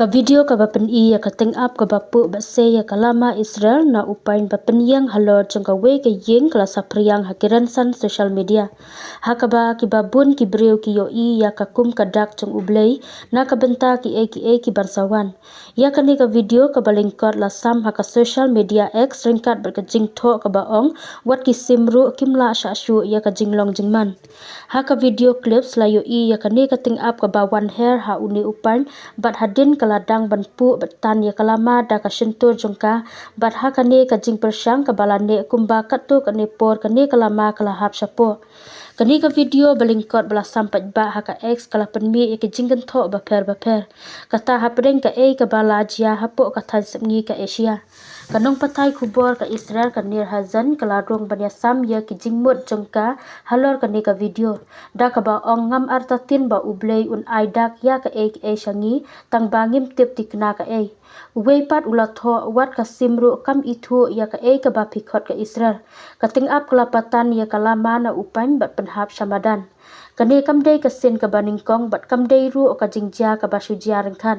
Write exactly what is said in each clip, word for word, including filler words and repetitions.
Ka video kaba pyni ïa ka tyngab kaba puh bad sei ïa ka lama Israel na u pain ba pynïeng halor jong kawei ka ïing ka la saphriang ha ki rynsan social media. Ha kaba kiba bun ki briew ki ïohi ïa ka kum ka dak jong U Blei na ka bynta kiei kiei kiban sa wan. Ïa kane ka video kaba lyngkot la sam ha ka social media X ryngkat bad ka jingthoh kaba ong, wat ki sim ruh kim lah shah shuh ïa ka jinglong jingman. Ha ka video clips la ïohi ïa kane ka tyngab kaba wan her ha une u pain bad hadien ka la dang ban puh bad tan ïa ka lama da ka shyntur jong ka, bad ha kane ka jingpyrshang kaba la neh kumba katto katne por kane ka lama ka la hap shapoh. Kane ka video ba lyngkot ba la sam paidbah ha ka X ka la pynmih ïa ki jingkynthoh bapher bapher, kata hapdeng kaei kaba la jia hapoh ka thaiñ sepngi ka Asia. Ka nongpathai khubor ka Israel ka Nir Hazen ka la rung ban ïasam ïa ki jingmut jong ka halor kane ka video, da kaba ong, ngam artatien ba U Blei un ai dak ïa kaei kaei sha ngi tang ba ngim tip thikna kaei. Uwei pat u la thoh, wat ka sim ruh kam ithuh ïa kaei kaba phi khot ka Israel. Ka tyngab ka la patan ïa ka lama na u pain bad pynhap sha madan. Kane kam dei ka sien kaba nyngkong bad kam dei ruh ka jingjia kaba shu jia ryngkat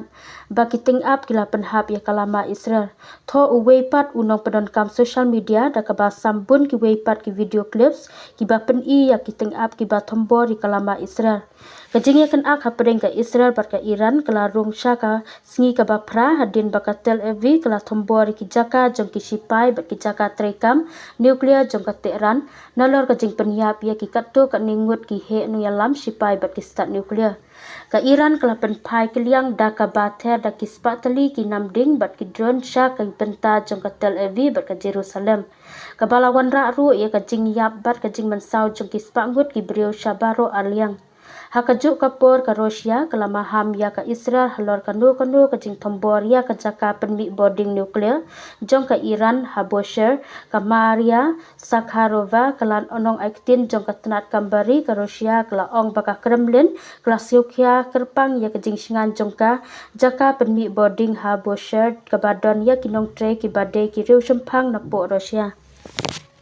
ba ki tyngab ki la pynhap ïa ka lama Israel. Thoh uwei pat u nongpyndonkam social media da kaba sam bun kiwei pat ki video clips kiba pyni ïa ki tyngab kiba thombor ïa ka lama Israel. Ka jingïakynad hapdeng ka Israel bad ka Iran ka la rung sha ka sngi kaba phra hadien ba ka Tel Aviv ka la thombor ïa ki jaka jong ki shipai bad ki jaka treikam nuclear jong ka Tehran, nalor ka jingpynïap ïa ki katto katne ngut ki heh nongïalam shipai bad ki stad nuclear. Ka Iran ka la pynphai kylliang da kaba ther da ki spah tylli ki namding bad ki drone sha ka bynta jong ka Tel Aviv bad ka Jerusalem, kaba la wanrah ruh ïa ka jingïap bad ka jingmynsaw jong ki spah ngut ki briew sha baroh arliang. Ha kajuh ka por ka Russia ka la maham ïa ka Israel halor kano kano ka jingthombor ïa ka jaka pynmih bording nuclear jong ka Iran ha Bushehr. Ka Maria Zakharova, ka nongaiktien jong ka tnat kam bari ka Russia, ka la ong ba ka Kremlin ka la sngewkhia kyrpang ïa ka jingshngaiñ jong ka jaka pynmih bording ha Bushehr kaba don ïa ki nongtrei kiba dei ki riewshemphang napoh Russia.